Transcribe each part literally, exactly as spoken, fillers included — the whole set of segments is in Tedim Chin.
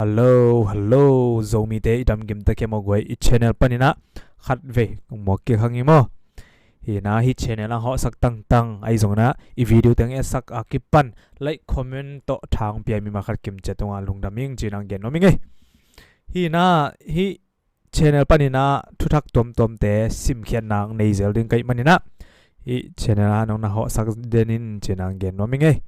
Hello, hello, Zomite i damgim ta kei maw guai, i channel paninah khatvei muak kik hang i maw. Hinah hih channel ah hawhsak tangtang ahi zonginah i video teng etsak a kipan like, comment tawh thang pia mi ma khat kim cia tungah lungdam ing cinah gen nuam ing ei. Hinah hih channel paninah thuthak tuamtuamte simkhiatna nei zel ding ka hih maninah hih channel ah nong na hawhsak den in cinah gen nuam ing ei.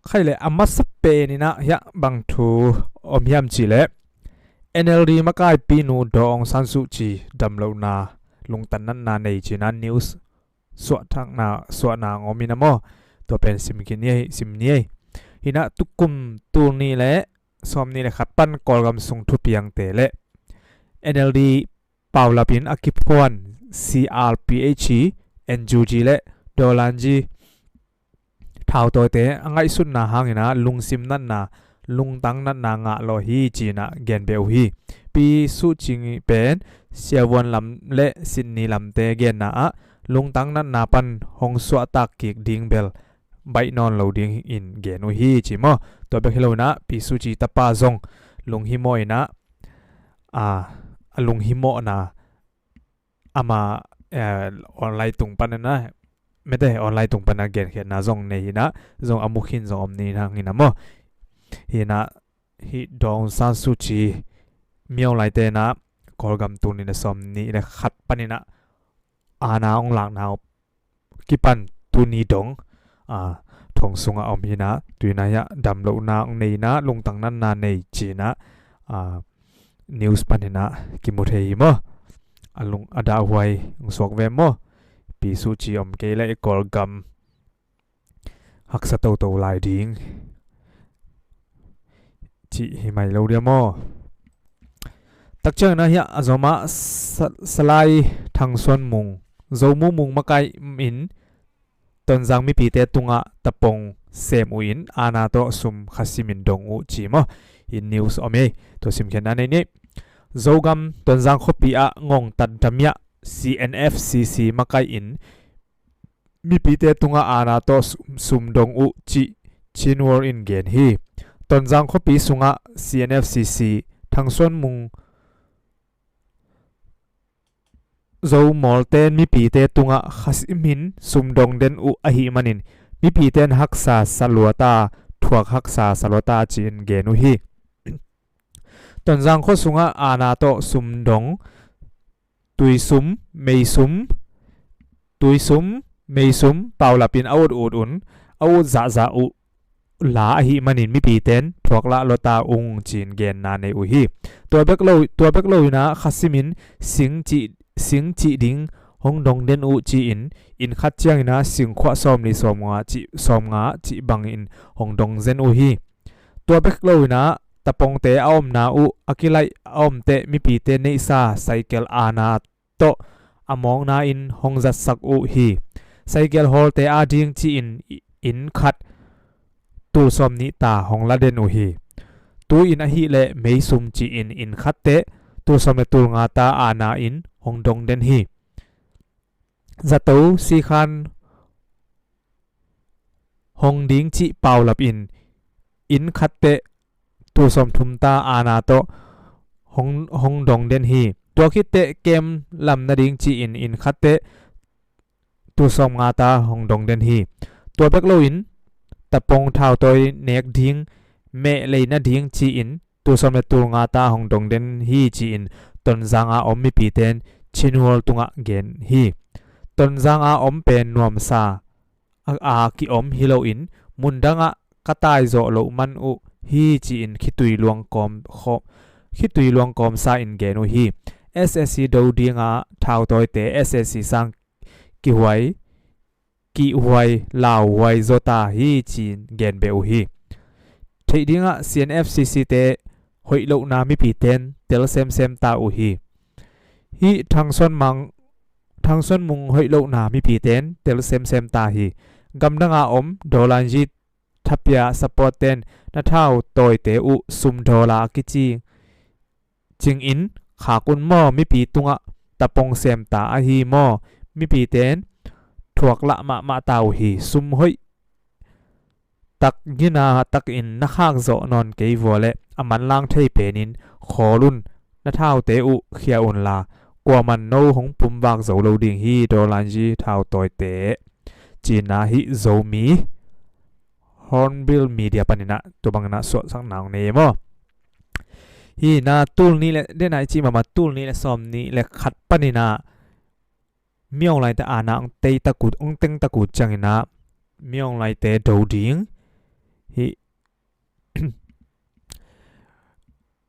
Khaile a masa peninah hiah bang thu om hiam cihleh, N L D makaipinu Daw Aung San Suu Kyi damlohna lungtang natna nei cinah news suahtakna suahna ang om inah maw. Tua pen sim khin ni ei, sim ni ei. Hinah tukum tul nih le sawm nih le khat pan Kawlgam sung thupiangte le N L D paulapin a kiphuan C R P H, N U G le Daw Lan Ji thautawite a ngaihsutna hanginah lungsim natna, lungtang natna ngah lawh hi cinah gen beh uh hi. Pi Suu Kyi pen Siavuan lam le Sydney lamte genna ah lungtang natna pan hong suahtak kik ding bel baih nawn lo dingin gen uh hi ci maw. Tua bek hi loinah Pi Suu Kyi tapa zong lunghimawh inah a, a lunghimawhna ama, eh, online tung paninah mete online tung panah genkhiatna zong nei hinah zong a mukhin zong om ni hang hinah maw. Hinah hih Daw Aung San Suu Kyi miaulaite inah Kawlgam tul nih le sawm nih le khat paninah aana hong lakna kipan tuni dong a thong sungah om hinah tuinah hiah damlohna hong nei inah lungtang natna nei cinah a news paninah kimu thei hi maw. A lung a dahhuai hong suak ve maw. Pi Suu Kyi om kei le i Kawlgam haksa toto lai ding cih hi mai lo dia maw. Takcianginah hiah a zomah Sa-, Salai Thang Suan Mung, Zo Mu Mung makai in Tonzang mipite tungah tapong sem uh in aana tawh sum khasimin dong uh ci maw. Hi news om ei, tua simkhiatna nei ni. Zogam Tonzang khuapi ah Ngongtat damiah C N F C C makai in mipite tungah aana tawh sum, sum dong uh cih Chin World in gen hi. Tonzang khuapi sungah C N F C C Thang Suan Mung Zo mawlten mipite tungah khasimin sum dong den uh ahih manin mipiten haksa sa luata, thuak haksa sa luata ci-in gen uh hi. Tonzang khua sungah aana tawh sum dong, tuisum, meisum, tuisum, meisum paulapin a ut ut un, a ut zahzah uh la ahih manin mipiten thuak lah luata ung ci-in genna nei uh hi. Tua bek lo, tua bek loinah khasimin sing cih, sing cih ding hong dong den uh ci-in inn khat cianginah singkhuah sawmli sawmnga cih, sawmnga cih bangin hong dong zen uh hi. Tua bek loinah tapongte a omna uh a kilaih a omteh mipite neihsa saikel aana tawh a mawkna in hong zatsak uh hi. Saikel hawlte a ding ci-in inn khat tul sawm nih ta hong la den uh hi. Tu-in ahih leh meisum ci-in inn khatteh tul sawm le tul nga ta aana in hong dong den hi. Zato sikhan hong ding cih paulapin inn khatteh tul sawm thum ta aana tawh hong, hong dong den hi. Tua khitteh kem lam nading ci-in inn khatteh tul sawm nga ta hong dong den hi. Tua bek loin tapong thautawi nek ding, meh lei nading ci-in tul sawm le tul nga ta hong dong den hi ci-in Tonzang a om mipiten Chin World tungah gen hi. Tonzang a om pen nuamsa a, a ki-om hi loin mundangah ka taizawh loh man uh hi ci-in khitui luangkawm khaw-, khitui luangkawmsa in gen uh hi. S S C do dinga thautawite S S C sang kihuai, kihhuai, lauhuai zawta hi ci-in gen beh uh hi. Theih dingah C N F C C te hoih lohna mipiten tel semsem ta uh hi. Hih Thang Suan Mang, Thang Suan Mung hoih lohna mipiten tel semsem ta hi. Gamdanga om Dolanji thapia support ten na thautawite uh sum dawla a kici cingin khak un maw, mipi tungah tapong sem ta ahi maw, mipiten thuak lah mahmah ta uh hi. Sum hoih tak gina takin na khak zawh nawn kei vua leh a manlang thei penin khawl un, na thaute uh khia unla, kuaman no hong pumvak zo lo ding hi, Dolanji thautawite. Cina hih Zomi Hornbill Media paninah tua banginah suahsakna hong nei maw? Hih na tul nih le, dena i cih mahmah tul nih le sawm nih le khat paninah Myaung Laite ana hong tei tak uh, hong teng tak uh cianginah Myaung Laite do ding. Hih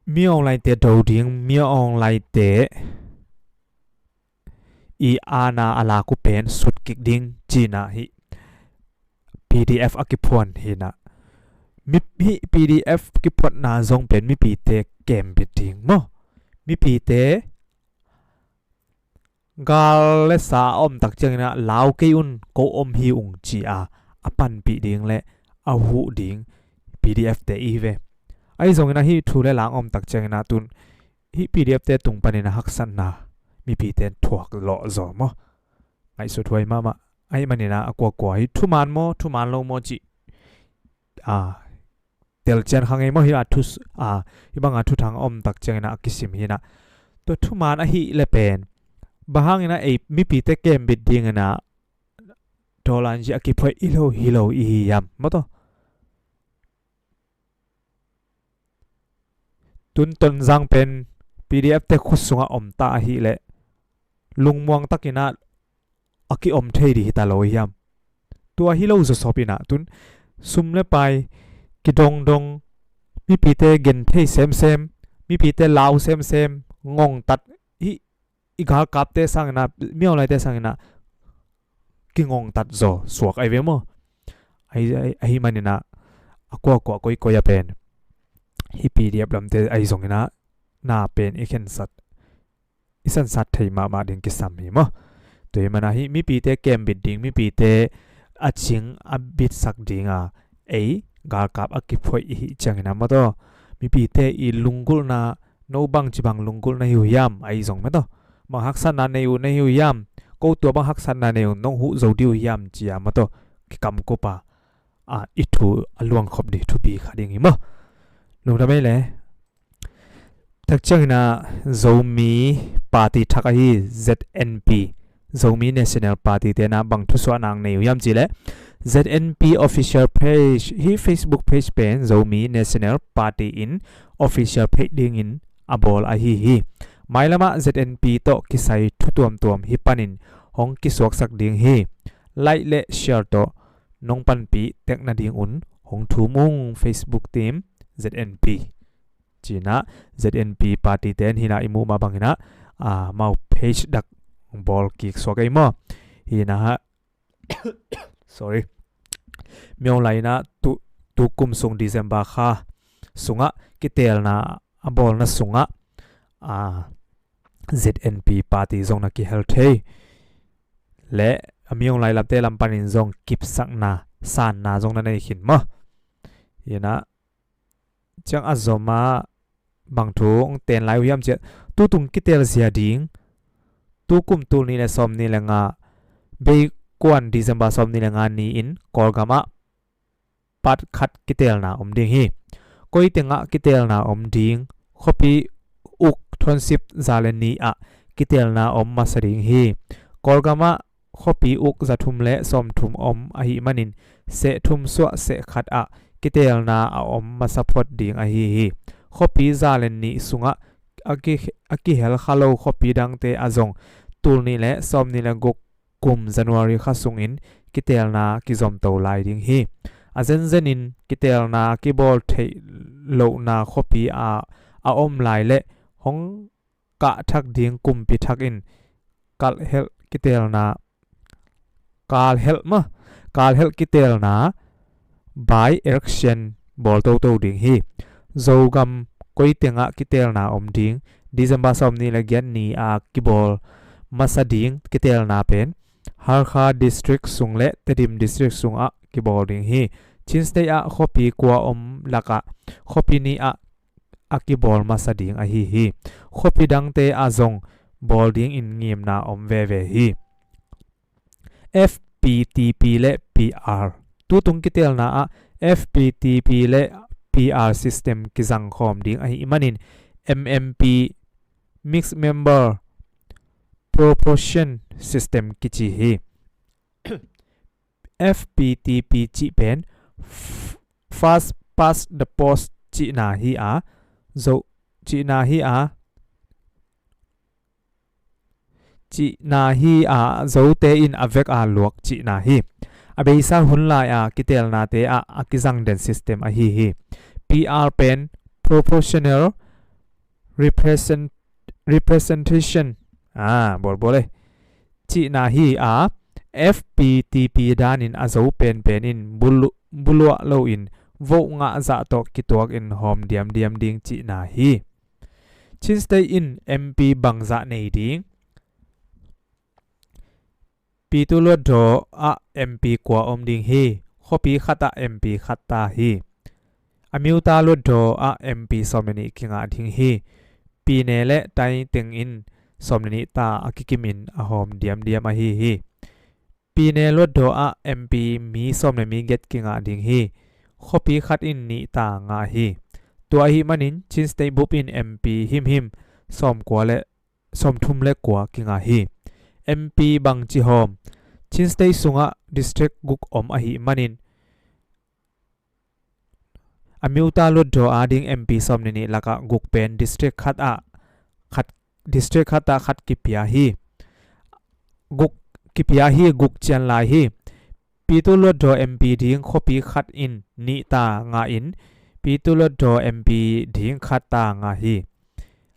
Myaung Laite do ding, Myaung Laite i ana a lak uh pen sutkik ding cina hih P D F a kiphuan hinah. Mi, hih P D F kiphuatna zong pen mipite kembit ding maw? Mipite gal le sa a om tak cianginah lau kei un, ko om hi ung ci-a a panpih ding le a huh ding P D F te i hi ve. Ahi zonginah hih thu le lang om tak cianginah tun hih P D F te tung paninah haksatna mipite thuak lawh zaw maw? Ngaihsut huai mahmah. Ahi maninah a kuakua hih thuman maw, thuman lo maw cih a telcian kha ngei maw? Hih a thu, a, hih banga thuthang a om tak cianginah a kisim hinah. Tua thuman ahih le pen bang hanginah ei mipite kembit dinginah Dolanji a kiphoih i lo hi lo i hi hiam maw tawh? Tun Tonzang pen P D F te khut sungah om ta ahih leh lungmuang takinah a kiom thei dih hita lo hiam? Tua hi lo zawsop inah tun sum le pai kidongdong, mipite gen thei semsem, mipite lau semsem, ngongtat hih i galkapte sanginah, Myaung Laite sanginah kingongtat zaw suak ahi ve maw? Ahi, ahi, ahi maninah a kuakua koikoi a pen hih P D F lamte ahi zonginah na pen i khensat, i sansat thei mahmah ding kisam hi maw? Tua hi mana hih mipite kembit ding, mipite a cing a bitsak dinga ei galkap a kiphoih i hih cianginah maw tawh? Mipite i lunggulhna, no bangci bang lunggulh na hi uh hiam ahi zong maw tawh? Bang haksatna nei uh na hi uh hiam? Ko tua bang haksatna nei uh nong huh zo dih uh hiam ci-a maw tawh? Kikamkup a, a, i thu a luangkhop dih thupi kha ding hi maw? Lungdam ei le. Tak cianginah Zomi party thak ahi Z N P, Zomi National Party tenah bang thusuahna nei uh hiam cihleh Z N P official page, hih Facebook page pen Zomi National Party in official page dingin a bawl ahi hi. Mailamah Z N P tawh kisai thu tuamtuam hih panin hong kisuaksak ding hi. Like le share tawh nong panpih tek nadingun hong thum ung, Facebook team Z N P. Cinah Z N P party ten hinah i muh mah banginah, a, mau page dak bawl kik suak ei maw? Hinah, sorry. Myaung Laite inah tu, tu kum sung December kha sungah kitelna a bawlna sungah, a, Z N P party zong na kihel thei le a Myaung Laite lamte lam panin zong kipsakna, sanna zong na nei khin maw? Hinah ciang a zomah bang thu hong ten lai uh hiam ciah, tutung kitel zia ding, tu kum tul nih le sawm nih le nga, bei kuan December sawm nih le nga ni-in Kawlgamah part khat kitelna om ding hi. Koi tengah kitelna om ding? Khuapi uk thonsip za le ni ah kitelna om masa ding hi. Kawlgamah khuapi uk za thum le sawm thum om ahih manin seh thum suah seh khat ah kitelna a om masa phot ding ahi hi. Khuapi za le nih sungah a ki, a kihel kha lo khuapi dangte ah zong tul nih le sawm nih le guk kum January kha sungin kitelna kizomto lai ding hi. A zenzenin kitelna kibawl theih lohna khuapi ah a om lai le hong kah thak ding kumpi thak in kalhelh kitelna, kalhelh mah, kalhelh kitelna by election bawl toto ding hi. Zogam koi tengah kitelna om ding? December sawm nih le giat ni a kibawl masa ding kitelna pen Hakha District sung le Tedim District sungah kibawl ding hi. Chin State ah khuapi kua om lakah khuapi nih ah a kibawl masa ding ahi hi. Khuapi dangte ah zong bawl dingin ngimna om veve hi. F P T P le P R. Tutung kitelna ah F P T P le P R system kizang khawm ding ahih manin M M P, Mixed Member Proportion System kici hi. F P T P cih pen f- First Past the Post cihna hi a, zo cihna hi a, cihna hi a, zote in a vek a luak cihna hi. A beisa hun lai a kitelnate ah a kizang den system ahi hi. P R pen Proportional Represent- Representation, a bawlbawl e, cihna hi a, F P T P danin a zo penpen in bulu- buluah loin vote ngah zah tawh kituak in hawm diamdiam ding cihna hi. Chin State in M P bangzah nei ding? Pitu Hluttaw ah M P kua om ding hi? Khuapi khat ah M P khat ta hi. A Myota Hluttaw ah M P sawm le nih kingah ding hi. Pyine le Tae teng in sawm le nih ta a kikim in a hawm diamdiam ahi hi. Pyine Hluttaw ah M P mi sawm le mi giat kingah ding hi. Khuapi khat in nih ta ngah hi. Tua ahih manin Chin State bup in M P himhim sawmkua le sawmthum le kua kingah hi. M P bangci hawm? Chin State sungah district guk om ahih manin a Myota Hluttaw ading M P sawm le nih lakah guk pen district khat ah khat, district khat ah khat kipia hi. Guk kipia hi, guk cian lai hi. Pitu Hluttaw M P ding khuapi khat in nih ta ngah in, Pitu Hluttaw M P ding khat ta ngah hi.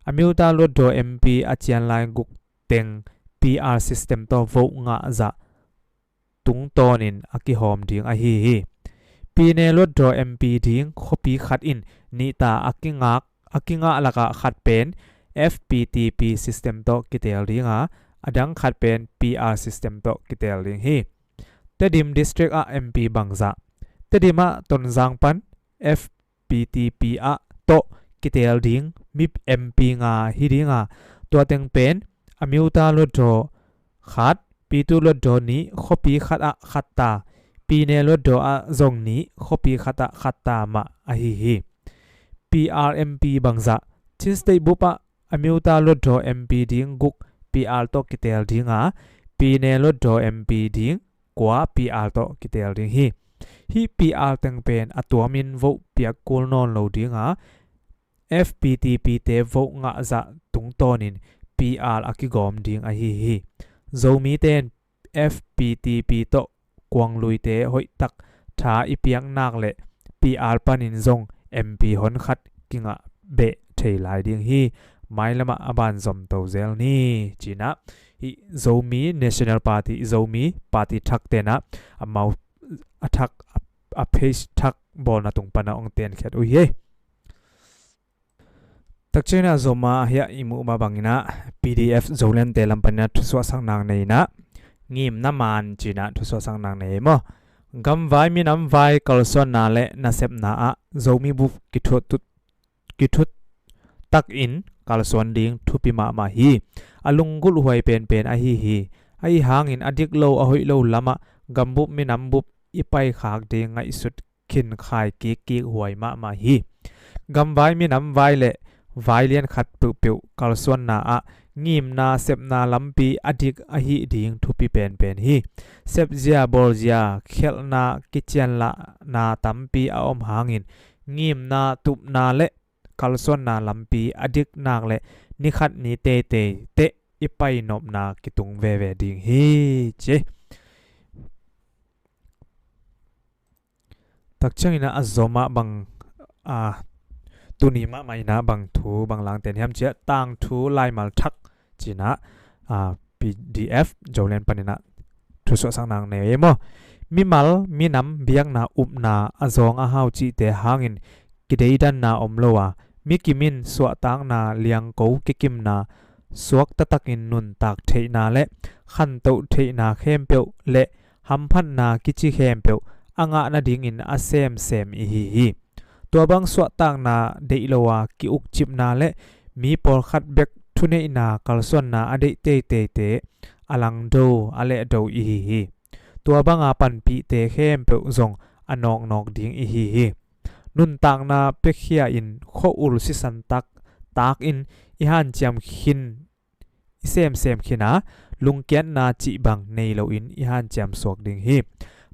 A Myota Hluttaw M P a cian lai guk teng P R system tawh vote ngah zah tungtawnin a kihawm ding ahi hi. Pyine Hluttaw M P ding khuapi khat in nih ta a kingak, a kingah lakah khat pen F P T P system tawh kitel ding a, a dang khat pen P R system tawh kitel ding hi. Tedim district ah M P bangzah? Tedim ah Tonzang pan F P T P ah tawh kitel ding mi M P nga hi ding a, tua teng pen a Myota Hluttaw khat, Pitu Hluttaw nih, khuapi khat ah khat ta, Pyine Hluttaw ah zong nih, khuapi khat ah khat ta mah ahi hi. P R M P bangzah? Chin State bup ah a Myota Hluttaw M P ding guk P R tawh kitel ding a, Pyine Hluttaw M P ding kua P R tawh kitel ding hi. Hih P R teng pen a tuamin vote piak kul nawn lo ding a, F P T P te vote ngah zah tungtawnin P R a kigawm ding ahi hi. Zomite in F P T P tawh kuangluite hoihtak tha i piak nak le P R panin zong M P hon khat kingah beh thei lai ding hi. Mailamah a ban zom to zel ni, cinah hih Zomi National Party, Zomi Party thak tenah amau a thak, a, a page thak bawlna tung panah ong tenkhiat uh hi. Takciangin ah Zoma hiah i muh mah banginah P D F Zoland te lam paninah thusuahsak nak nei inah, ngimna man cinah thusuahsak nak nei maw? Gamvai minam vai kalsuanna le nasepna ah Zomi bup kithut, kithut takin kalsuan ding thupi mahmah hi. A lunggulh huai penpen ahi hi. Ahi hangin a dik lo a hoih lo lamah gambup minam bup i paikhak ding ngaihsut khinkhai kikkik huai mahmah hi. Gamvai minam vai le vai lian khat peuhpeuh kalsuanna ah ngimna sepna lampi a dik ahi ding thupi penpen hi. Sepzia bawlzia khialhna kicianlahna tampi a om hangin ngimna tupna le kalsuanna lampi a dik nak le nikhat ni teitei teh i painopna kitung veve ding hi ci. Takciangin ah a Zoma bang, a, tuni mahmah inah bang thu bang langten hiam ciah tangthu laimal thak cinah, a, P D F Zoland paninah thusuahsak nak nei ei maw? Mimal minam biakna upna a zawng a hau cihte hangin kideidanna om lo a, mikim in suahtakna liangko kikimna suak taktakin nuntak theihna le khantoh theihna khempeuh le hamphatna kici khempeuh a ngah nadingin a semsem i hi hi. Tua bang suahtakna deih lo a ki-ukcipna le mi pawlkhat bek thuneihna kalsuanna a deih teiteite a langdo a lehdo i hi hi. Tua banga panpihte khempeuh zong a nawknawk ding i hi hi. Nuntakna piakhia in khua-ul sisan tak, tak in i hanciam khin, i semsem khin a, lungkiatna cih bang nei loin i hanciam suak ding hi.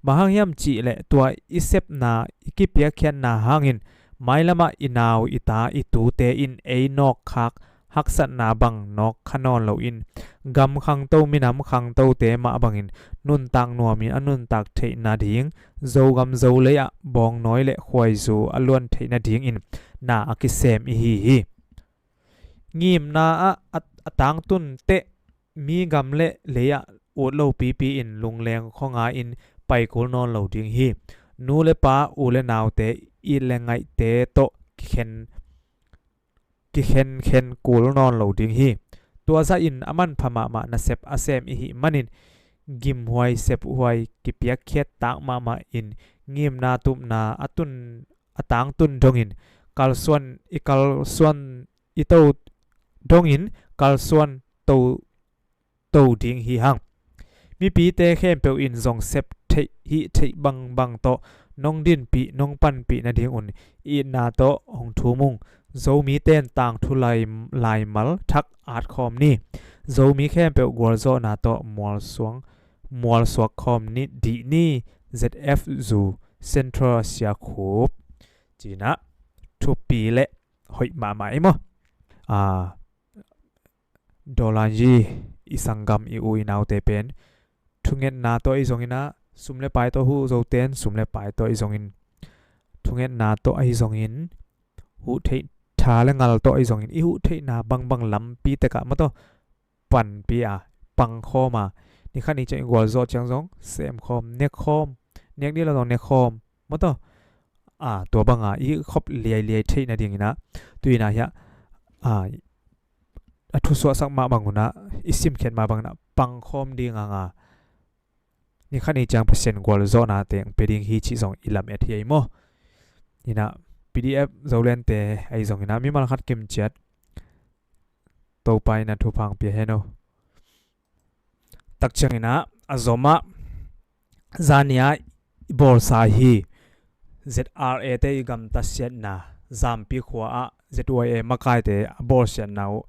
Bang hang hiam cih leh tua i sepna, i kipiakkhiatna hangin mailamah i nau, i ta, i tute in ei nawkkhak haksatna bang nawk kha nawn loin, gam khangto, minam khangtote mah bangin nuntak nuamin a nuntak theih nading, Zogam Zolei ah bawngnawi le khuaizu a luan theih nadingin na a kisem i hi hi. Ngimna ah a, a tangtun teh mi gam le lei ah ut lo pipi in lungleng khuanga in pai kul nawn lo ding hi. Nu le pa, u le naute, it le ngaihte tawh kikhen, kikhenkhen kul nawn lo ding hi. Tua zahin a manpha mahmah nasep a sem i hih manin gimhuai sephuai kipiakkhiat tak mahmah in ngimna tupna a tun, a tangtun dongin kalsuan, i kalsuan, i to dongin kalsuan to, to ding hi hang. Mipite khempeuh in zong sep theih, hih theih bangbang tawh nong dinpih, nong panpih nadingun itna tawh hong thum ung. Zomite in tangthu lai, laimal thak at khawm ni. Zomi khempeuh gualzawhna tawh mualsuang, mualsuak khawm ni, dih ni. Z F Zu, Central Asia Khup. Cinah thupi le hoih mahmah i maw? A, Dolanyi, i sanggam, i u i naute pen thungetna tawh ahi zongin ah, sum le pai tawh huh zoten, sum le pai tawh ahi zongin, thungetna tawh ahi zongin, huh theih, tha le ngal tawh ahi zongin, i huh theihna bangbang lampi tekah maw tawh panpi a, pangkhawm a, ni khat ni ciang i gualzawh ciang zong semkhawm, nekkhawm, nek dih lo zong nekkhawm maw tawh. A, tua banga i khop liailiai theih nadingin ah, tu-in ah hiah, a, a thusuahsak mah bangun ah, i simkhiat mah bangun ah pangkhawm ding a, nga, ni khat ni ciang Pasian gualzawhna teng pia ding hi cih zong i lamet hi ei maw? Inah P D F Zolente ahi zongin ah mimal khat kimciat Topa in a thupha pia hen aw. Tak ciangin ah a zom ah zani-a i bawlsa hi. Z R A te i gamtat siatna, Zampi khua ah Z Y A makaite a bawlsiatna uh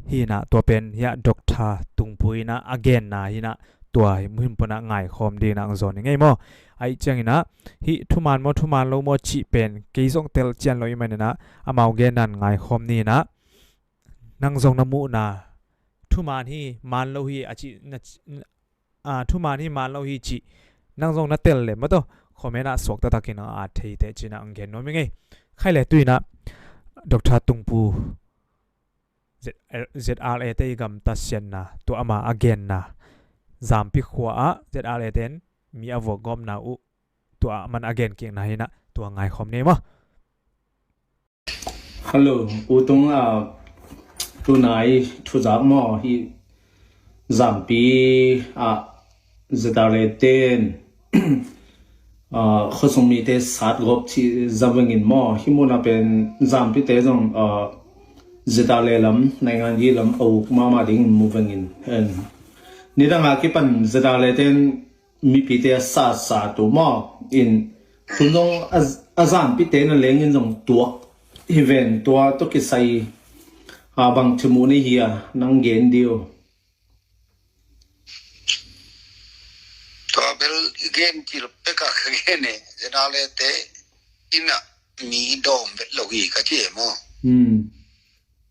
hi-in ah, tua pen hiah Doctor Tungpu in ah a genna hi-in ah, tua hi muhin pun ah ngaikhawm dingin ah hong zawn i ngei maw? Ahih ciangin ah hih thuman maw, thuman lo maw cih pen kei zong tel cian lo i hih manin ah amau genna in ngaikhawm ni-in ah, nang zong na muhna, thuman hi, man lo hi a cih na, a, thuman hi, man lo hi cih nang zong na tel leh maw tawh, comment ah suak taktakin a thei teh ci-in ah hong gen nuam i ngei. Khai le tu-in ah Doctor Tungpu, Z R, Z R A te i gamtat siatna, tua ama a genna, Zampi khua ah Z R A ten mi a vuak gawpna uh, tua man a gen kikna hi-in ah, tua ngaikhawm ni maw? Hello, U Tung, ah, tunai thuzak maw, hih Zampi ah Z R A ten, ah, khuasung mite sat gawp cih za vengin maw, hih munah pen Zampite zong, ah, Z R A lam, naingan yi lam a uk mahmah dingin mu vengin. En. Nidang a kipan Z R A ten mipite a sat sat uh maw, in tun zong a, a Zampite na lengin zong tuak hi ven, tua tawh kisai a bang thimmu na hi a, nang gen dih uh. Tua bel i gen cil pek a ka gen e, Z R A te in ah mi dawm vet lo hi ka ci e maw? Hmm.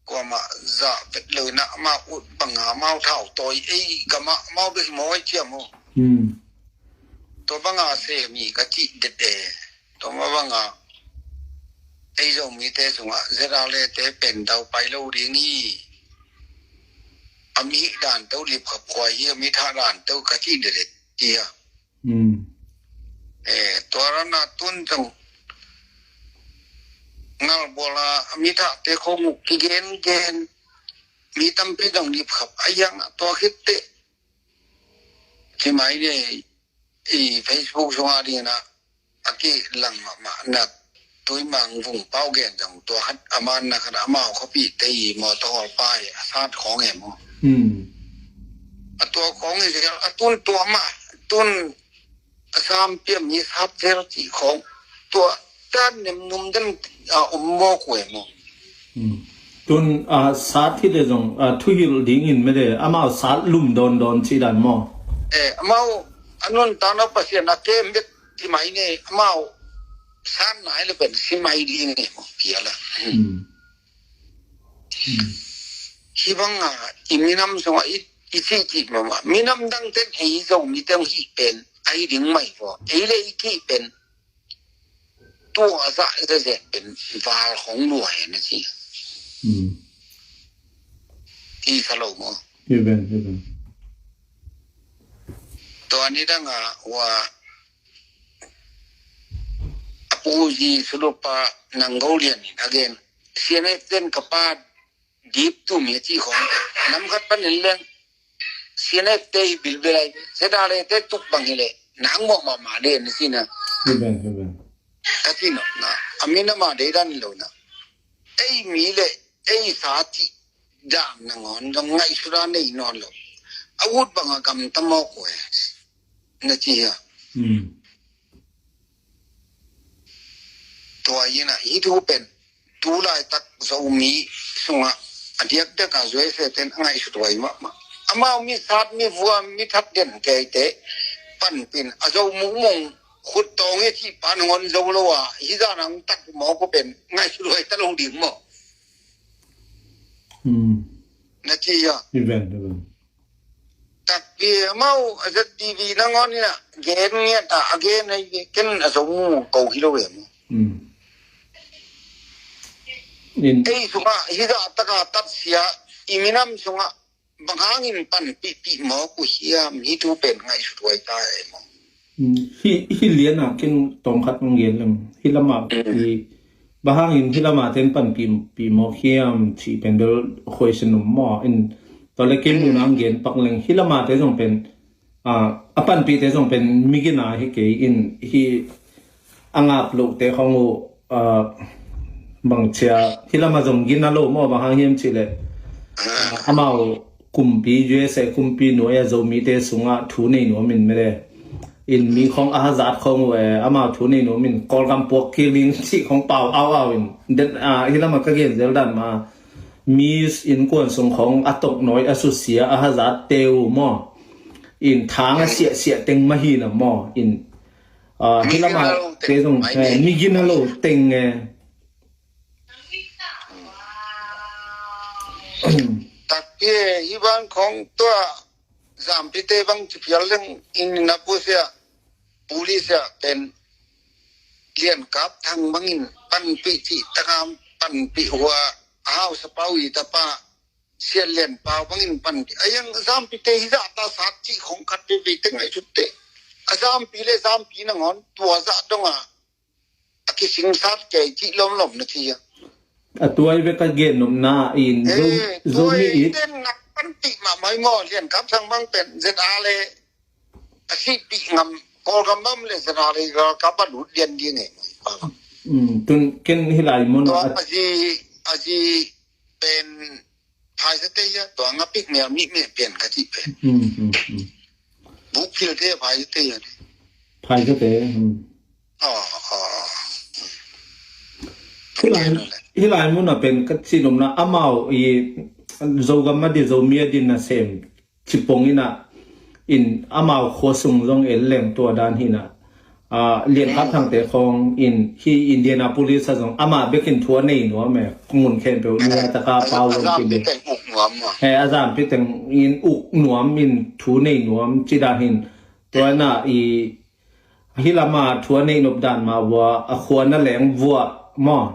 Kuamah zah vet lo in ah amau ut banga amau thau tawi, ei gamah amau bek hi maw, ei ciam maw? Hmm. Tua banga sem hi ka cih det e. Tua mah banga ei Zomite sungah Z R A te pen daupai lo ding hi. A mi dan tawh lipkhap khuai hi, a mi thah dan tawh ka cih det e, ci a. Hmm. Eh, tua rana tun zong ngalbual a mi thahte khong uh kigengen, mi tampi zong lipkhap a hiang a, tua khit teh ci mai ni, i Facebook sungah ding in ah a kilang mahmah na, Tuimang Vung Pau gen zong tua khat a man na khat amau khuapihte i mawtaw hawlpa i a sat khawng e maw? Hmm. A tua khawng i zel a tun tua mah tun Zampi a mi sat zel cih khawng tua tan nem num den a om mawk uh e maw. Tun a sat hi le zong a thuhilh dingin mede amau sat lum dawndawn cih dan maw? E, amau a nuntakna Pasian a kem bek ti mai ne, amau sat nai le pen si mai ding e maw piala. Hi banga i minam sungah i, i cihcih mama minam dangten ei Zomi teng hih pen ahi ding mai vaw ei le i kih pen tua zah zezet pen val hong lua hen a ci. Ti sa lo maw? Hi ven, hi ven. Tua ni danga wa a puzi sulupa nanggolian in again. Sianai ten ka pa dip tu mi a ci khong. Nam khat panin leng sianai te hi bilbilai. Sedale te tuk bang hi le nang mawh mahmah de na sina. Hi ven, hi ven. Ka ci no na. A mi na ma de dan lo na. Ei mi le ei sa ci dan nangawn dong ngaihsut a nei nawn lo. A ut banga gam ta mawk uh e. Na ci hia. Tua ina hi thu pen tu laitak Zomi sungah a diakdiak a zuai se ten a ngaihsut huai mahmah. Amau mi sat mi vua mi that den keite panpin a zo mukmung khut tawng e cih pan hon zo lo a hi zan ang tak mawk uh pen ngaihsut huai ta lo ding maw? Na ci hia. Hi ven, hi ven. Takpi amau a Z T V nangawn ina gen ngiat a a gen a ken a zo mu ko hi lo em. Ei sungah hi zah taka tatsia i minam sungah bang hangin panpihpih mawk uh hiam hi thu pen ngaihsut huai ta em. Hi, hi liana kin tawm khat hong gen leng hi lama i bang hangin hi lama ten panpih pi mawk hiam cih pen bel huaisen um maw in tua le kin nuna hong gen pak leng hi lama te zong pen a panpihte zong pen migina hi kei in hi a ngap lohte khong uh bangcia hi lama zong gina lo maw bang hang hiam cih leh amau kumpi U S A kumpi nuai a Zomite sungah thu nei nuam in mede in mi khong a hazat khong uh e amau thu nei nuam in Kawlgam puak kik ding cih khong pau au au in hi lama ka gen zel dan ma mi innkuan sung khong a toknawi a susia a hazat te uh maw in thang a siahsiah teng mahi na maw in hi lama te zong mi gina lo teng e. Takpi hi van khong tua zampite bang ci phial leng in na pusia pulisia pen lian kap thang bangin panpih cih takam panpih hua a hausa pau i tapa sian lian pau bangin panpih a yang zampite hi zah ta sat cih khong khat veve te ngaihsut te a zampi le zampi nangawn tua zah donga a kisingsat kei cih lomlom na ci a. A tuai ve ka gen nopna in Zomi it. Ten nak panpih mahmah i maw lian kap thang bang pen zet a le a sihpih ngam Kawlgam bam le zet a le kap a lut lian ding e. Tun ken hi lai mun a zi a zi pen phaisate ia tua nga pik mel mi me pen ka ci pen. Buk philte phaisate ia. Phaisate. Hi lai mun a pen ka ci nopna amau i Zogam a di Zomi a di nasem cipong ina in amau khua sung zong el leng tua dan hina lian khat thangte khong in hi Indianapolis a zong ama bekin thu a nei nuam e. Ngun khempeuh nia taka pau zong kibik he a zampi teng in uk nuam in thu nei nuam ci dan hin tua na i hi lama thu a neih nop dan ma vua a khua na leng vua maw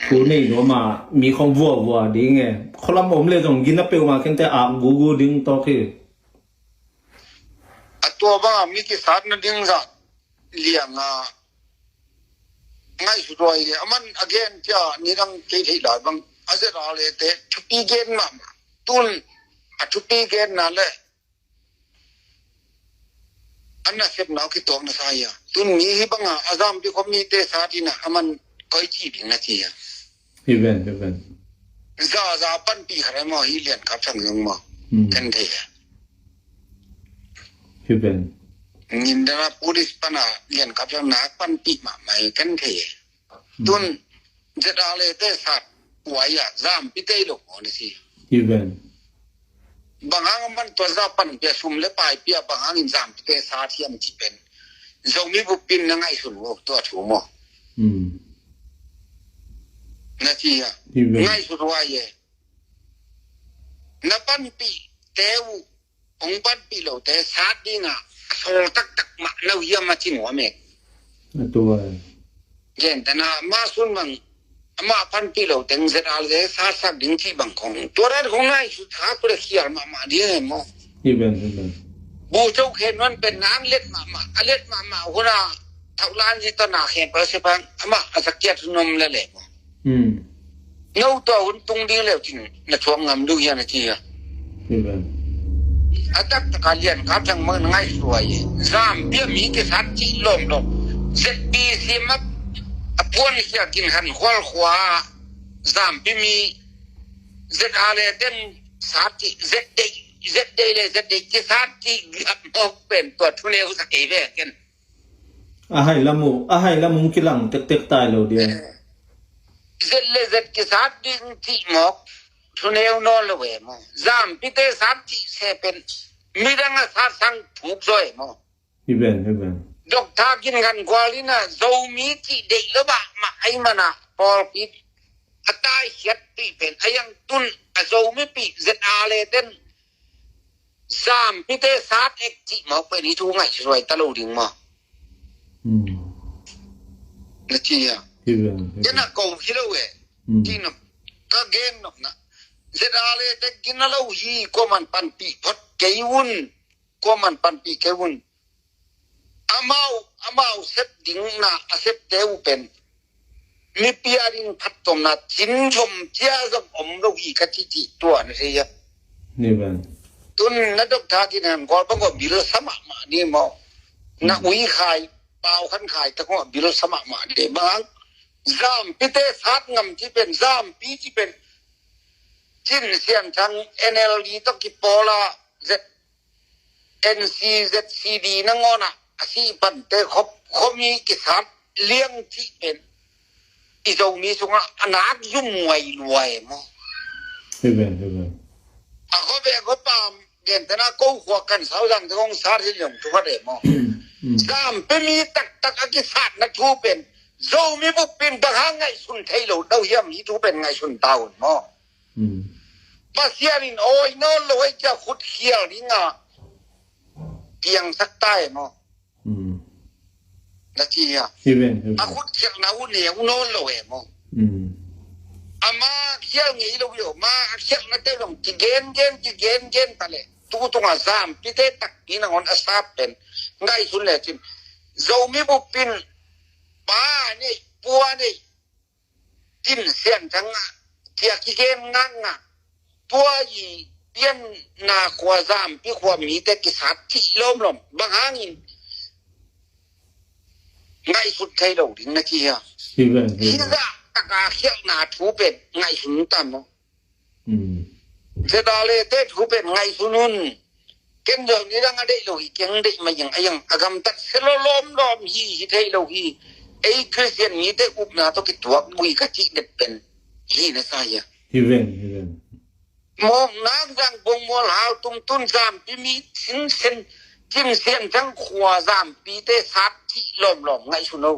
thu nei nuam a mi khong vua vua ding e. Khualam om le zong gina peuhmah kente ak gugu ding tawk hi. A tua banga mi kisatna ding zah lianga ngaihsut huai hi a man a gen cia nidang kei theih lai bang a zet a lete thupi gen mahmah tun a thupi genna le a nasepna uh kituakna sa hi a tun mi hi banga a zampi khuamite sat ina a man koi cih ding na ci hi a. Hi ven, hi ven. Zaza panpih khat ai maw hi lian kap sang zong maw kan thei a. Hi ven. Nginda police pana lian kap yang nak panpih mahmah hi kan thei. Tun ZRA le te sat kuai a zampite lo mo na si. Even. Bang hang man tua za pan pia sum le pai pia bang hangin zampite sat hiam ci pen. Zomi bupin na ngaihsun lo tua thu mo. Na ci a. Even. Ngaihsun wai e. Na panpih te uh hong panpih lote sat dingah sawl taktak mah na uh hiam a ci nuam e. A tua. Gentehna mah sun bang amah panpih lo teng ZRA le satsak ding cih bang khong tua dan khong nai sut hak le khial mahmah ding e maw. Even, even. Bu co khen nuan pen nang let mahmah a let mahmah huna thaulan zi tana khen pa se pang amah a sakiat hun om le le maw. No tua hun tung ding leu cin na thuak ngam duh hian a ci a. A taktak a lian kap thang mang na ngaihsuai e. Zampi a mi kisat cih lawmlawm ZBC mat a puan siakin han khualkhua zampi mi ZRA le ten sat cih ZDA ZDA le ZDA kisat cih gam mawk pen tua thuneu sa kei ve ken. A hai lam uh a hai lam uh kilang tektek tai lo dia. Zet le zet kisat ding cih mawk thuneu nawn lo e maw. Zampite sat cih se pen midang a sat sang thuk zaw e maw. Hi ben hi ben. Dr. Kin Khan Gual in a Zomi cih deih lo bah mah ai mana pawlpi a taikhiat pi pen a yang tun a Zomi pi ZRA le ten zampite sat ek cih mawk pen hi thu ngaihsuai ta lo ding maw. Na ci a. Kena ko hi lo e. Ci nop ka gen nop na ZRA le te gina lo hi kuaman panpih phot kei un. Kuaman panpih kei un. Amau amau sep ding na a septe uh pen mipi a ding phattuamna cin zom cia zom om lo hi ka cih cih tua na thei a. Ni ben. Tun na Dr. Kin Khan Gual bang ko bil sa mahmah ni maw. Na ui khai pau khan khai ta ko bil sa mahmah ni bang. Zampite sat ngam ci pen zampi ci pen Cin Sian Thang NLD tawh kipawl a Z NCZCD nangawn ah a sih pante khop khuami kisat liang cih pen i Zomi sungah a nak zum muai luai maw. Hi ben hi ben. A khuabe a khuapam gentehna ko khua kan sauzang te kong sat hi liang thu khat e maw. Zampi mi taktak a kisatna thu pen Zomi bup pen bang hang ngaihsun thei lo dau hiam hi thu pen ngaihsun ta un maw. Pasian in awi nawn lo ei cia khut khial ding a piangsak ta e maw. Na ci a. A khut khialhna uh neu nawn lo e maw. Ama khial ngei lo lo ma a khialhna te zong kigen gen kigen gen ta le tu tunga zampite tak ni nangawn a sap pen ngaihsun le cin Zomi bup in pa nei pua nei Cin Sian Thang ah cia kigen ngakngak tua i pianna khua zampi khua mite kisat cih lawmlawm bang hangin ngaihsut thei lo ding na ci a. Hi zah taka khialhna thu pen ngaihsun ta maw. Zedale te thu pen ngaihsun un. Ken zong nidang a deih lo hi keng deih ma yang a yang a gamtat se lo lawmlawm hi hi thei lo hi. Ei Khristian mite upna tawh kituak lo hi ka cih det pen hi na sa hi a. Hi ven hi ven. Mawknak zang bongmual hau tumtun zampi mi sinsen Cin Sian Thang khua zampite sat cih lawmlawm ngaihsun o.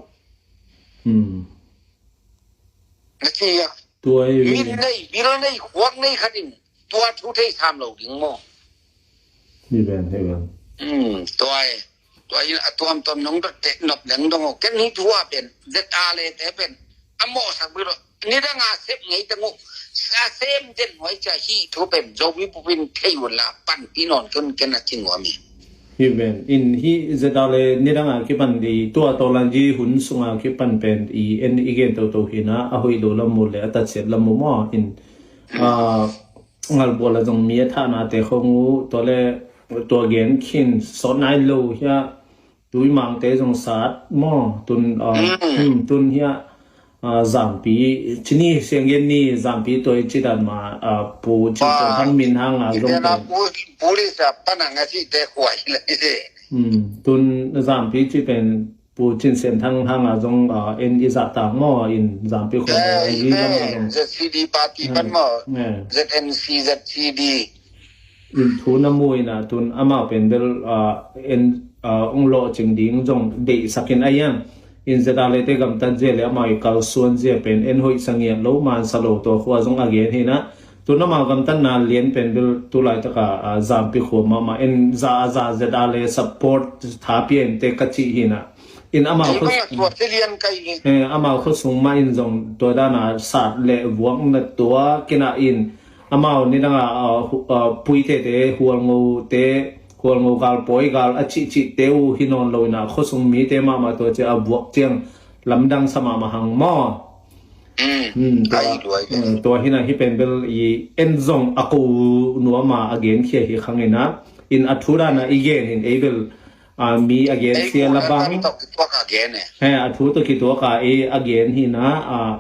Na ci a. Tua hi min nei bil nei khuak nei khat in tua thu thei sam lo ding maw. Hi ven hi ven. Tua hi. Tua in a tuamtuam nong dot te nop leng dong o ken hi thu a pen ZRA le te pen a mawhsak bil lo nidang a sep ngei teng uh a sem den huai cia hi thu pen Zomi bup in thei un la panpi nawn ken ken a ci nuam hi. Hi ven in hi ZRA le nidang a kipan di tua tawlan ji hun sunga kipan pen i en i gen toto hi na a hoih lo lam mu le a tatsiat lam mu maw in a ngalbual a zong mi a thahna te khong uh tua le tua gen khin sawt nai lo hia tui mangte zong sat maw tun tun hia zampi cini sianggen ni zampi toi cidan ma pu cin hang min hang a zong te. Police a panang a ci te khuai le. Hmm, tun Zampi cih pen Pu Cin Sian Thang hanga zong, ah, en i zahtak maw, in Zampi khua, eh, i lam a zong Z C D party pan maw, eh, Z N C, Z C D. In thu na mu in ah tun amau pen bel, ah, en, ah, ong lawhcing ding zong deihsak in a iang. In Z R le te gamtat zia le amau i kalsuan zia pen en hoih sa ngiat lo, man sa lo, tua khua zong a gen hi in ah. Tun amau gamtatna lian pen bel tu laitaka, ah, Zampi khua mahmah en za a za Z R le support tha pia in te ka cih hi in ah. In amau khua, eh, amau khua sung mah in zong tua dana sat le vuak na tua kina in amau nidanga, ah, hu-, ah, puitete, hualngote, hualngo gal, pawi gal a cihcihte uh hi nawn lo in ah khuasung mite mahmah tua cia a vuak ciang lamdang sa mahmah hang maw. Hmm, tua, hmm, tua hi in ah hih pen bel i en zong a ko nuam a a genkhia hi khang in ah, in a thu dana i gen in ei bel, ah, mi a gensia la bang. He, a thu tawh kituak a ei a gen hi in ah, ah,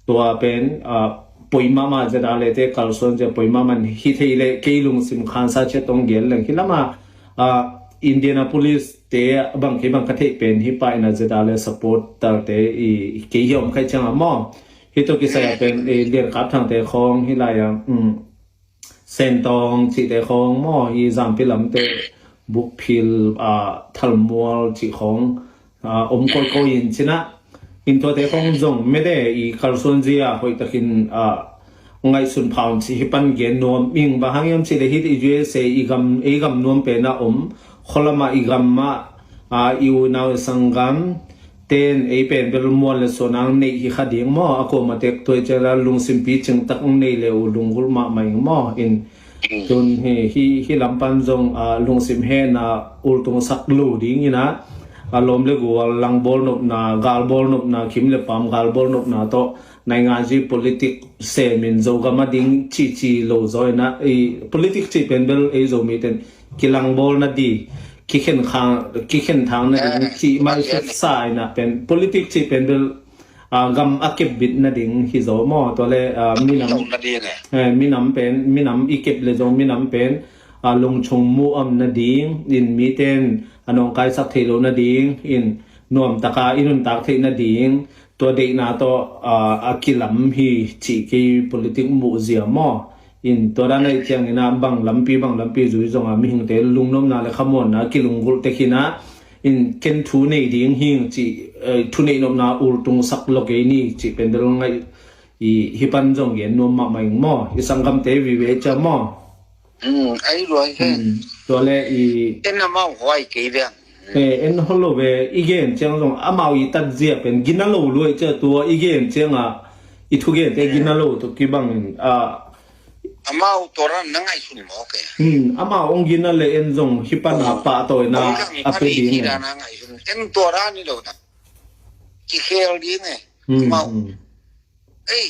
tua pen, ah, poi mahmah Z R le te kalsuan zia poi mahmah hi thei le kei lungsim khansa ciat tong gen leng hi lam a, ah, Indianapolis te bang kei bang ka theih pen hi pah in ah Z R le supporter te i kei hi om khai ciang a maw. Hi tawh kisai a pen i Lian Kap Thang te khawng hi lai a, um, Sentawng cihte khawng maw, hi Zampi lamte Bukphil, ah, Thalmual cih khawng, ah, om kawikawi in ci in ah. In tuate khawng zong mede i kalsuan zia hoihtakin, ah, ngaihsun pha un ci hi pan gen nuam ing. Bang hang hiam cih le hih i U S A i gam, ei gam nuam pen a om, khualam ah i gam ah, ah, i unau i sanggam ten ei pen bel muan le suan ang neih hi kha ding maw, a kuamah tek tuai ciang la lungsim picing tak ang nei le uh lunggulh mahmah ing maw. In tun hi, hi, hi lam pan zong, ah, lungsim hehna ultung sak lo ding in ah, a lawm le gual lang bawl nopna, gal bawl nopna, khim le pam gal bawl nopna tawh naingan zi politik sem in Zogam a ding cici lo zaw in ah, i politik cih pen bel ei Zomi ten kilang bawl na di, kikhen khang, kikhen thang na ding, eh, cih mai sa in ah pen politik cih pen bel, ah, gam a kep bit na ding hi zaw maw. Tua le, ah, minam, eh, minam pen, minam i kep le zong minam pen, ah, lungchung mu om na ding, in miten a nawngkaisak thei lo na ding, in nuamtaka i nuntak theih na ding, tua deihna tawh, ah, a kilam hi cih kei politik muh zia maw. In tua dan ahih ciangin ah bang lampi, bang lampi zui zong a mihingte lungnopna le khamuanna kilunggulh tek hi in ah, in ken thu nei ding hing cih, eh, thu neih nopna ultung sak lo kei ni cih pen bel ngaih i hi pan zong gen nuam mahmah ing maw. I sanggamte vive cia maw. Hmm, ai luai he. Hmm, tua le i en amau huai kei ve. Eh, en hol lo ve, i gen ciang zong amau i tat zia pen gina lo luai cia tua i gen ciang a i thugente gina lo tawh kibangin, ah, amau tua dan na ngaihsun mawk e. Hmm, amau ong gina le en zong hi pan a pahtawina a pe ding e. En tua dan i lo na kikhel ding e. Hmm, amau, hmm. Ei,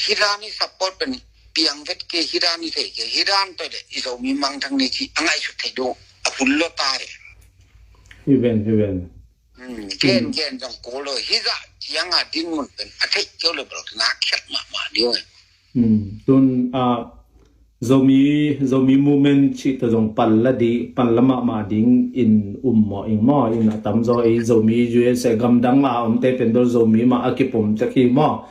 hi dan i support pen piang vet kei, hi dan i thei kei, hi dan tawh le i Zomi mangthang ni ci a ngaihsut thei ding a hun lo ta e. Hi ven, hi ven. Hmm, gen, hmm, gen zong ko lo, hi zah ciang a dinmun pen a theih keu le bel na khiat mahmah ding e. Hmm, tun, ah, Zomi, Zomi movement cih tawh zong pan la di, pan la mahmah ding in um maw ing maw, in a tamzaw ei Zomi U S A gamdang a omte pen bel Zomi mah a kipom tek hi maw.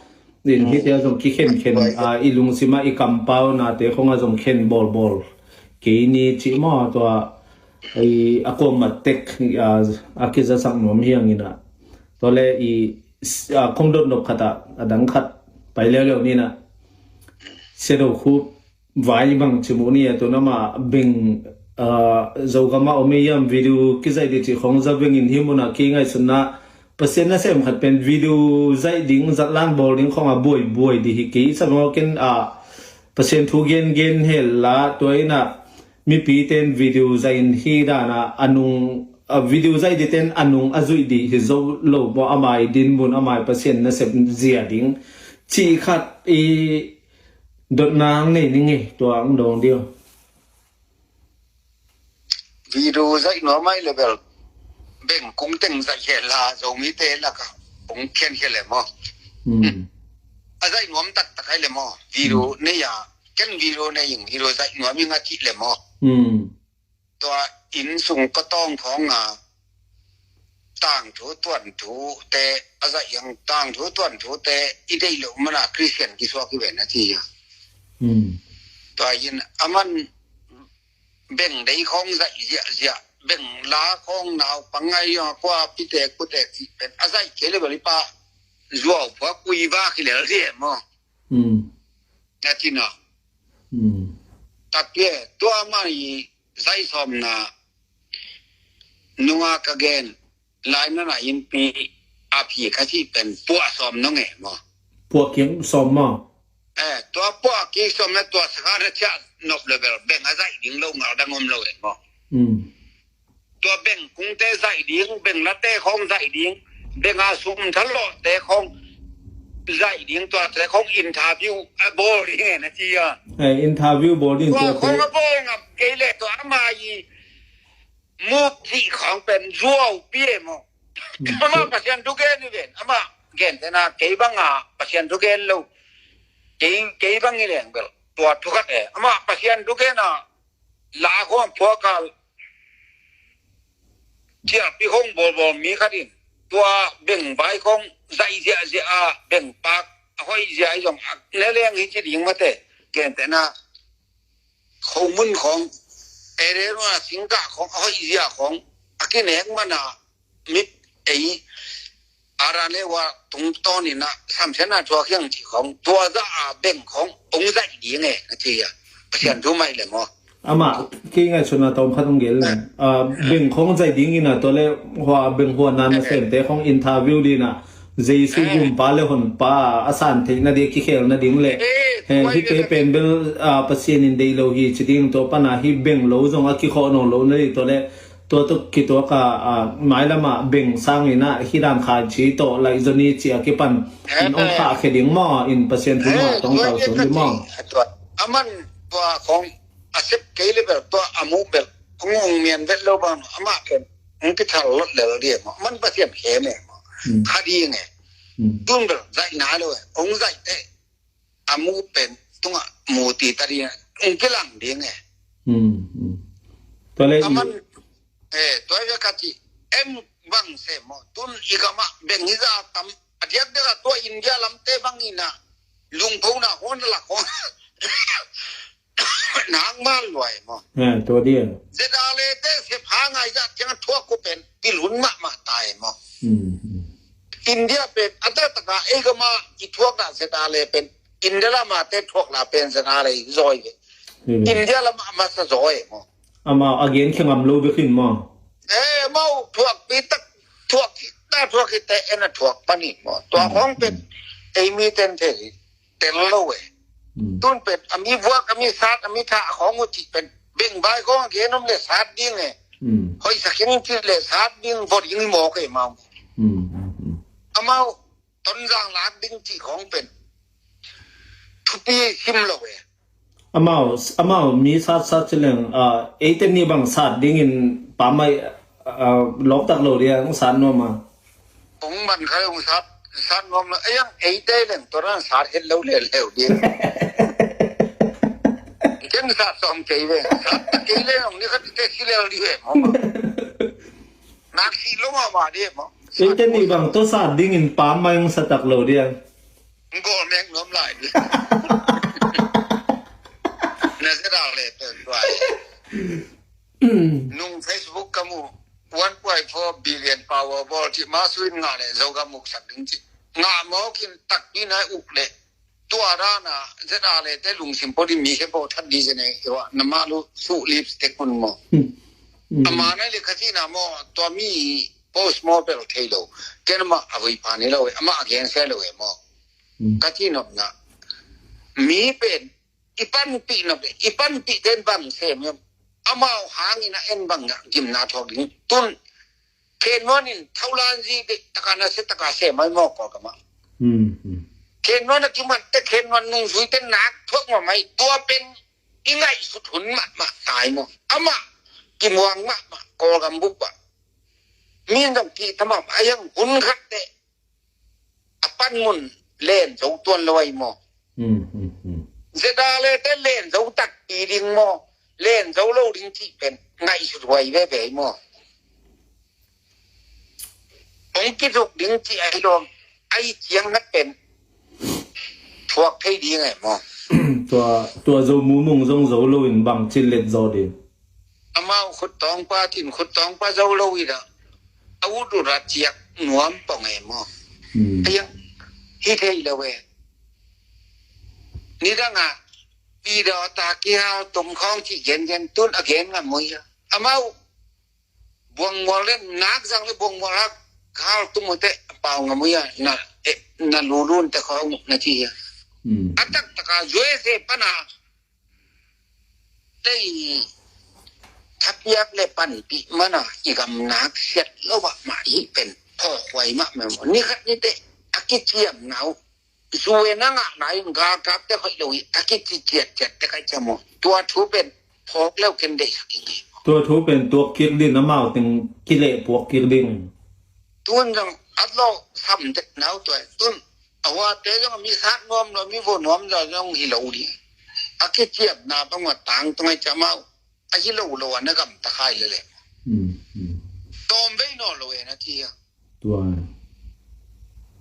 In hih tia zong kikhenkhen, ah, i lungsim ah i kampauna te khong a zong khen bawlbawl kei ni cih maw, tua i a kuamah tek, ah, a kizasak nuam hi ang in ah. Tua le i, ah, kong dot nop khat ah, a dang khat pai leuleu ni in ah. Sia Do Khup vai bang ci mu ni a, tun amah beng, ah, Zogam ah om ei hiam, video kizaih dih cih khong za beng in, hih mun ah kei ngaihsutna Pasian nasem khat pen video zaih ding, zatlan bawl ding khong a buaibuai dih hi kei. Sa bang ken, ah, Pasian thu gengen hel la, tua in ah mipite in video zaih in hi dan a, a nung, ah, video zaih dih ten a nung a zuih dih hi zo lo maw, a mai dinmun, a mai Pasian nasep zia ding cih khat i dotna ang nei ning e, tua ang dawng dih. Video zaih nuam ai le bel beng kung teng zaih hi la, Zomite lak ah hong khian hi le maw. Hmm. A zaih nuam taktak ai le maw. Video, hmm, nei a, ken video nei ing, video zaih nuam ing a cih le maw. Hmm. Tua inn sung ka tawng khawng a tangthu tuanthu te a zaih hiang, tangthu tuanthu te i deih loh mana Christian kisuak i ven a ci a. Tua in a man beng dei khawng zaih ziahziah, beng la khawng naupang ngai hiang a kua pitek putek cih pen a zaih kei le bel i pa zuau phuak ui va khi lel dih e maw? Na ci na. Takpi e, tua mah i zaih sawmna nunga ka gen lai nana innpi a phi ka cih pen puah sawm nong e maw? Puah kiang sawm maw? Eh, tua puah kiang sawm na tua sakha na ciah nop le bel beng a zaih ding lo ngal dang om lo e maw? Tua beng kungte zaih ding, beng late khawng zaih ding, beng a sum thalawhte khawng zaih ding, tuate khawng interview a bawl ding e na ci a. Eh, interview bawl ding tua tuate khawng a bawl ngam kei le tua ama i muk cih khawng pen zuau pi e maw? Ama Pasian thu gen i ven, ama gen tena kei banga Pasian thu gen lo. Kei, kei bang i leng bel tua thu khat e. Ama Pasian thu gen a la khawng phuak a ciahpi khawng bawlbawl mi khat in tua beng vai khawng zaih ziahziah a beng pak a hoih ziah i zong a ne leng hi ci ding mate. Gentehna khomun khawng area runa singkah khawng a hoih ziah khawng a kinek mana mit ei Aran le wa tungtawn in a samsiatna thuak hiang cih khawng tua zah a beng khawng hong zaih ding e na ci a. Pasian thu mai le maw? Amah kei ngaihsutna tawm khat hong gel leng. Ah, beng khawng zaih ding in a tua le hua beng hua nan na semte khawng interview ding a Jesu gumpa le honpa a san theih nading a kikhel nading le hite pen bel, ah, Pasian in deih lo hi ci ding tua pana hi beng lo zong a kikhawh nawn lo nading tua le Tua tuk kituak a, a, mailam ah beng sangin a hi dan khan ci tawh laih zaw ni ci a kipan in ong khahkhia ding maw, in Pasian thu mah tong tau sun ding maw? A man tua khong a sep kei le bel tua a mu bel kong ong mian vet lo bang amah ken ong kithal lot lel ding maw? Man Pasian khem e maw? Kha ding e. Tun bel zaih na lo e, ong zaih te a mu pen tungah mu ti ta ding a, ong kilang ding e. Tua le a man, eh, tua ve ka ci em bang se maw, tun i gam ah beng hi za tam a diak diak a tua India lamte bang in a lungphona hon la khong nang mal luai maw. Eh, tua dia. Zedale te se pha ngai za tiang thuak ko pen pilun mahmah ta e maw. India pen a taktak a ei gam a i thuak na Zedale pen India lam a te thuak na pen Zedale i zawi ve. India lam a masa zawi e maw. Amah a gen khia ngam lo bek in maw. Eh, mau thuak pi tak thuak ta thuak i te en a thuak panin maw. Tua khong pen ei mi ten thei tel lo e. Tun pen a mi vuak a mi sat a mi thah khong uh cih pen beng vai khong a gen om le sat ding e. Hoih sa khin cih le sat ding vot ding i mawk e maw. Amau Tonzang lak ding cih khong pen thupi sim lo e. Amau, amau mi sat sat ci leng, ah, eite ni bang sat dingin pamai, ah, lawp tak lo dia, ong sat nuam a. Ong man khai ong sat, sat nuam lo. Ei ang eite leng tua dan sat het lo le leu dia. Ken sat sawm kei ve. Sat kei le ong ni khat te si leu di ve maw. Nak si lo ma ma di maw. Eite ni bang tua sat dingin pamai ong sa tak lo dia. Goal mek nuam lai di. Na Zedale pen tua e. Nung Facebook ka mu one point four billion Powerball ci ma suin nga le zo ka muk sak ding ci. Nga mawk in takpi nai uk le. Tua dana Zedale te lungsim pawh di mi he pawh that di zene iwa na ma lu su lips te kun maw. Ama nai le ka ci na maw tua mi post maw bel thei lo. Ken ma a vui pha ni lo e, ama a gen se lo e maw. Ka ci nop na mi pen i panpih nop e, i panpih ten bang se mi amau hangin a en bang a gimna thawk ding tun. Khennuan in thaulan zi de taka na se taka se mai maw Kawlgam ah. Khennuan a kimat te khennuan nungzui te nak thawk maw mai tua pen i ngaihsut hun mahmah tai maw. Amah kimuang mahmah Kawlgam bup ah. Min zong kih tamam a yang hun khat te a panmun len zo tuan lo ai maw. Zedale te len zo takpi ding maw. len zo lo ding cih pen ngaihsut huai veve hi maw. Hong kizuk ding cih ahi lo, ahi ciang na pen thuak thei ding e maw. Tua, tua Zo Mumung zong zo loin bang cin let zaw ding. Amau khuttawngpa tin khuttawngpa zo lo hi dah. A ut ut a ciak nuam pong e maw. Hmm. Ahi hi thei lo e. Nidang a video ta kihal tum khawng cih gengen tun a gen ngam uh hi a. Amau buang mual le nak zang le buang mual hak hal tum uh teh a pau ngam uh hi a. Na, eh, na lulun te khawng na ci hi a. Hmm. A taktak a U S A pan a tei thapiak le panpih man a i gam nak siat lo ah mah hi pen phawk huai mahmah maw. Ni khat ni teh a kiciamna uh. Zu e na ngahna in galkapte hoih lo hi a kici ciatciatte ka hi ciam maw. Tua thu pen phawk leu ken deihsak ing hi. Tua thu pen tuak kik ding, amau teng kileh puak kik ding. Tun zong a lawh sam dek nau tua tun a huate zong a mi sat nuam lo, mi vo nuam lo zong hi lo ding. A kiciamna bang a tang tung a hi ciam maw. A hi lo lo a na gamta khai lele. Hmm, hmm. Tawm vei naw lo e na ci a. Tua.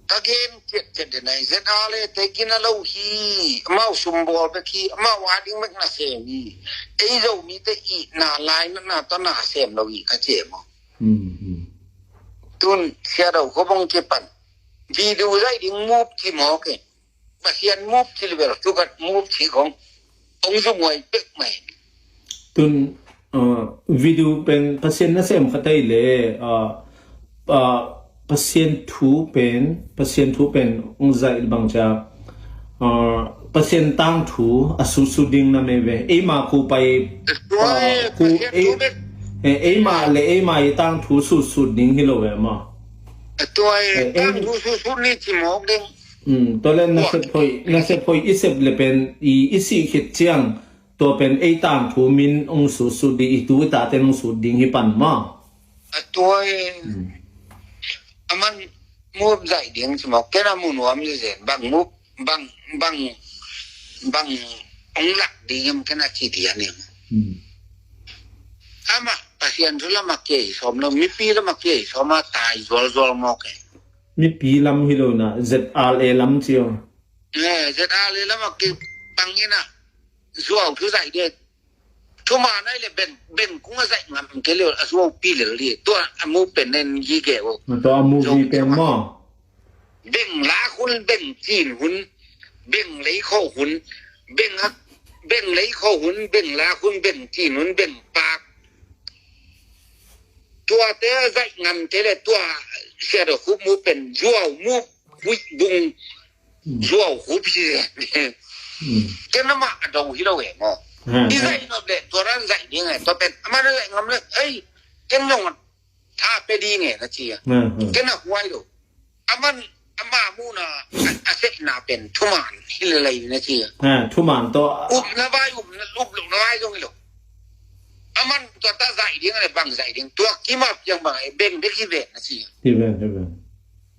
Ka gen ciatciat den ai Z R le te gina lo hi, amau sumbawl bek hi, amau a ding bek na sem hi. Ei Zomite i na lai na na tawh na sem lo hi ka ci e maw. Hmm, hmm. Tun Sia Do khuabong kipan video zaih ding mup ci mawk e. Pasian mup ci le bel, thukat mup ci khong hong zung huai pek mai. Tun, uh, video pen Pasian nasem khat ai le, uh, uh, Pasian thu pen, Pasian thu pen hong zaih bang cia, uh, Pasian tangthu a sutsut ding na mei ve. Eima ku pai, uh, ku ei, eh, eima le eima i tangthu sutsut ding hi lo ve maw. Tua e, eh, tangthu sutsut ni ci mawk ding. Hmm, tua le nasep hoih, nasep hoih i sep le pen i, i sih khit ciang tua pen ei tangthu min hong sutsut ding, i tu i tate hong sut ding hi pan maw. A tua e. Hmm. Aman mup zaih ding ci mawk, ken a mu nuam zen, bang mup, bang, bang, bang hong lak ding em ken a ci ding a ni. Hmm. Amah Pasian thu lamah kei sawm lo, mipi lamah kei sawm a tai zualzual mawk e. Mipi lam hi lo na, Z R A lam cio. Eh, Z R A lam a kipang ina zuau thu zaih ding. Thuman ai le beng, beng kung a zaih ngam kei lel a zuau pi lel ding. Tua a mu pen nen gi ge o. Tua a mu gi pen maw. Beng lak hun, beng cin hun, beng lei khawh hun, beng hak, beng lei khawh hun, beng lak hun, beng cin hun, beng pak. Tuate zaih ngam kei le tua Sia Do khup mu pen zuau mu huih bung. Hmm. Zuau khup hi. Hmm. Ken amah a do hi lo e maw. Hmm. I zaih nop le tua ran zaih ding e, tua pen amah na zaih ngam le, ei, ken zong tha pe ding e na ci a. Hmm, hmm. Ken a huai lo. Aman, ama muhna a, a sepna pen thuman hi lelei na ci a. Hmm, thuman tawh. Upna vai, upna, up lohna vai zong hi lo. Aman tua ta zaih ding le bang zaih ding. Tua kimap yang bang e beng bek hi ve na ci a. Hi ve, hi ve.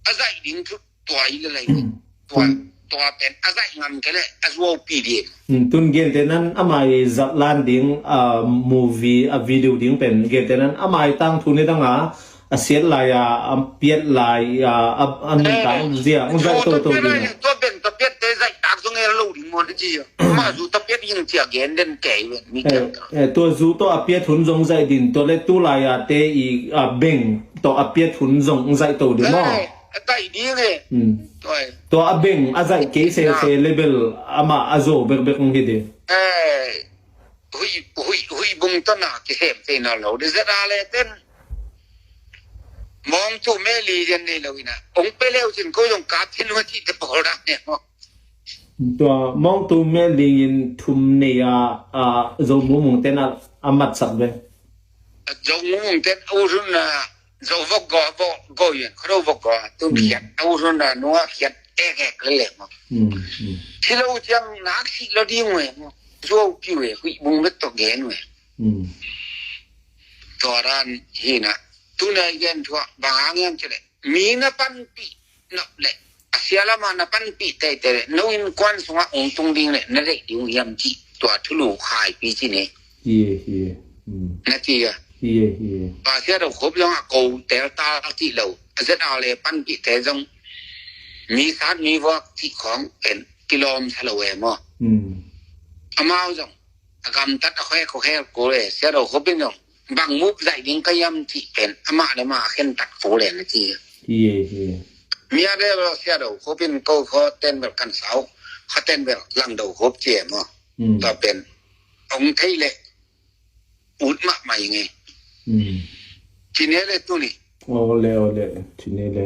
A zaih ding thu tua hi lelai. Hmm. Tua, tua pen a zaih ngam kei le a zuaupi ding. Hmm, tun gente nan amai zatlan ding, a movie, a video ding pen gente nan amai tangthu ni dang a, a siat lai a, a piat lai a, a, a nuntak zia, a zaih toto ding. Tua pen, tua piat te zaih tak zong e lo ding mo na ci a. Ma zu tua piat ing ci a gen den kei ven, mi kiang ta. Eh, tua zu tua a piat hun zong zaih ding, tua le tu lai a te i, a beng, tua a piat hun zong zaih to ding mo. Eh. A zaih ding e. Hmm. Tua a beng a zaih kei sese le bel amah a zo bekbek hong hi ding. Eh, huih, huih, huih bung tawh na kisem thei nawn lo ding. Zet a le ten mawngtu meli zen nei lo ina hong pe leu cin ko zong kap thin hua cih te pawl dah ne maw. Tua mawngtu meli in thum nei a, a, Zo Mumung ten a, a matsak ve. Zo Mumung ten a ut hun a, Zo vok go, vok go yen, kharo vok go, tun khiat, a ut hun a, nunga khiat, ek ek le le maw. Hmm, hmm. Thilo ciang nak sih lo ding ve maw. Zuau pi ve, huih bung vet to gen ve. Hmm. Tua dan hi na, tuna i gen thua, bang hang hiam cih leh mi na panpih nop leh a sia lamah na panpih teitei leh no innkuan sungah hong tung ding leh na deih ding uh hiam cih tua thulu khaipi ci ni. Hi e, hi e. Hmm. Na ci a. Hi e, hi e. Tua Sia Do Khup zong a ko tel tal cih lo. A Z R le panpihte zong mi sat mi vuak cih khawng pen kilawm sa lo e maw. Hmm. Amau zong a gamtat a khek ko khel ko le Sia Do Khup in zong bang move zaih ding ka hiam cih pen amah le mah a khentat ko le na ci a. Hi e, hi e. Mi a le lo Sia Do Khup in ko kho ten bel kan sau kha ten bel Lang Do Khup ci e maw. Hmm. Tua pen ong thei le ut mahmah i ngei. Hmm. Ci ne le tuni. Aw le, aw le, ci ne le.